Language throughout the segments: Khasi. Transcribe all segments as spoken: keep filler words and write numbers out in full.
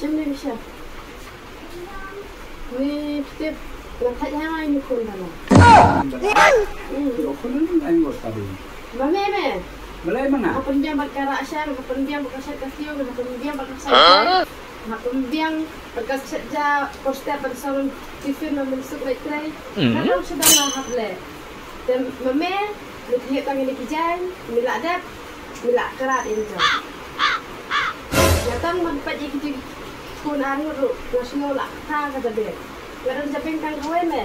Ni Misha. Ni tip na thaj ha ngai ni khun dana. Hmm. Khun ni ai ngot tadi. Ma me me. Malai mana? Ha pynbiang bad ka Rashang, ha pynbiang bad ka Shet ka Tiong, ha pynbiang bad ka Shet. Ha pynbiang bad ka Shet ja poster ban song tiffin ma mynsuk lai trei. Hmm. Ka dang sdang la hap le. Te ma me, me thied tang ïa ki jaiñ, me la dep, me la krat ïa jong. Ïa tang man pat ïa ki jingkun ar ngut ruh, nga sngew la kata ka jabeng. Nga don jabeng tang kawei me.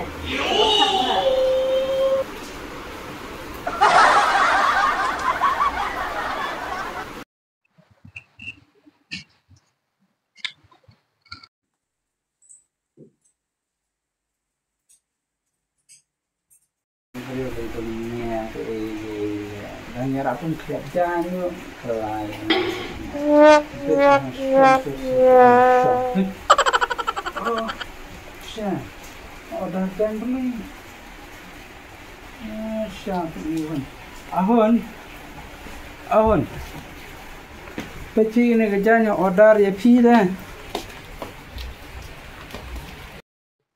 Ahun. Ahun. Peit kane ka jaiñ nga order ïa phi de.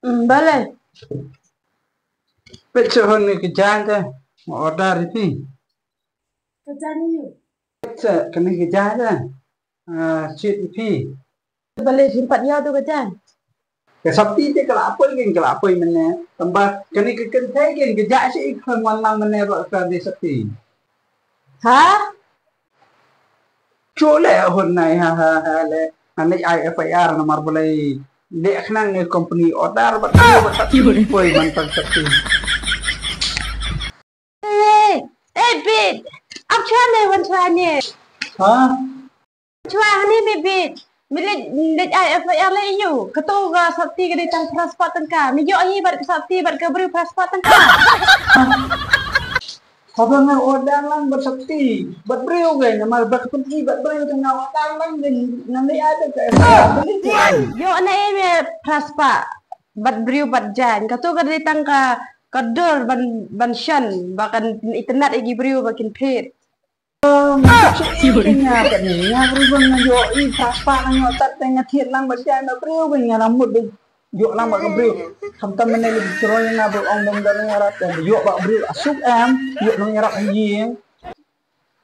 Hmm, balei? Peit kane ka jaiñ de nga order ïa phi. Ka jaiñ ïa u? Peit kane ka jaiñ de. Ah, shit ïa phi. Balei phim pat ïoh tu ka jaiñ? Ka sopti te ka la poi kein, ka la poi mynne. Tangba kane ka kynthei kein ka jah sha i khun wan lang mynne ba ka dei sopti. Ha? Shu leh hun nai ha ha ha leh. Ngan leit ai F I R namar balei leh khnang ne company order bad poi man tang sopti. Eh, eh, bit. Ap chwa ne wan chwa ne. Ha? Chwa hani me bit. Me leit, leit ai F I R leh ïa u. Kato ka sopti ka dei tang phra spah tyngka. Me ïoh hi bad ka sopti bad ka briew phra spah tyngka. Haba nga order lang bad sopti bad briew kein namar ba ka pyni bad briew te nga order lang kein ngan leit ai bad ka F I R. Ïoh na ei me phra spah bad briew bad jaiñ. Kato ka dei tang ka, ka dur ban, ban shon ba kan itynnad ïa ki briew ba kin thied. Nga pat ni nga ruh ban nga ïoh i phra spah nga ïoh tat te nga thied lang bad jaiñ bad briew ba nga la mut ba ïoh lang bad ka briew. Khamtam mynne lei troi nga ba ong dang dang nga rat te ïoh bad briew asuk em ïoh nong ïarap ha ïing.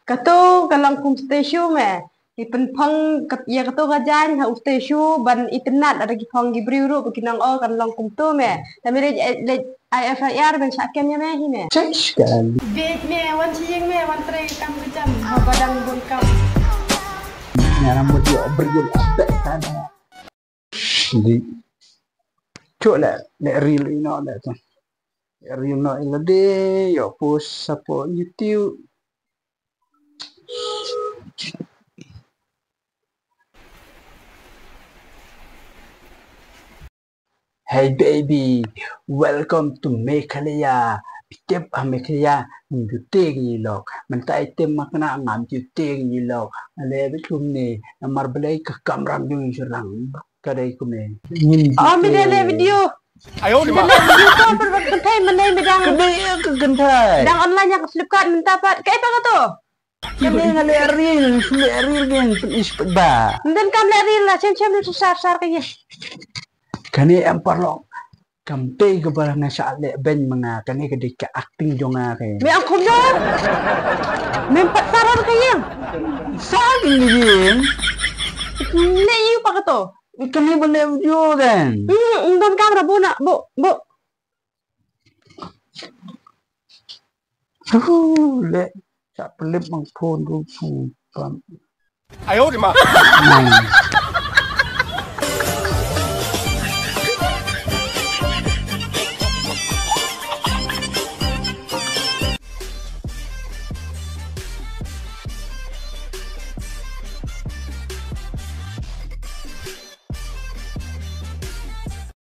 Kato ka long kum statue me. Ki pynphong kat-, ïa kato ka jaiñ ha u statue ban itynnad, lada ki phong ki briew ruh ba ki nang ong kan long kumto me. Te me leit, leit ai F I R ban shah kem ïa me hi me. Check sekali. Bit me, wan sha ïing me, wan trei kam ka jam, haba dang bun kam. Nga ram bud ïoh briew la bek kan. Di. Chuk leh, leh reel ïa no leh tu. Leh reel no ïa lade, ïoh post shapoh YouTube. Hey baby, welcome to Meghalaya. Phi tip ha Meghalaya ngim ju tieng ïa i lok. Mynta i tip ma kane ngam ju tieng ïa i lok. Ale bit kumne namar balei ka kamram jong i jurang. Ka dei kumne. Ngim ju tieng. Oh, me dei leh video. Ayo, me dei leh video ko, per, per, kynthei, mynne me dang. Ka dei ka kynthei. Dang online ïa ka Flipkart mynta pat. Kaei pat kato? Kane nga leh reel, leh reel gen pynïaid ba. Ym donkam leh reel la, shem shem ni sar sar ka ïa. Kane em paralok. Kam dei kaba nga shah leh beiñ ma nga, kane ka dei ka acting jong nga ka. Me ong khum jong. Mem pat saran ka ïa. Sa ka ïa. Leh ïa pa kato. Kane ba leh video kan. Hmm, ym donkam ra bu na, bu, bu. Huh, leh. Sa pelip mang phone tu pam. Ayo di ma. Nang.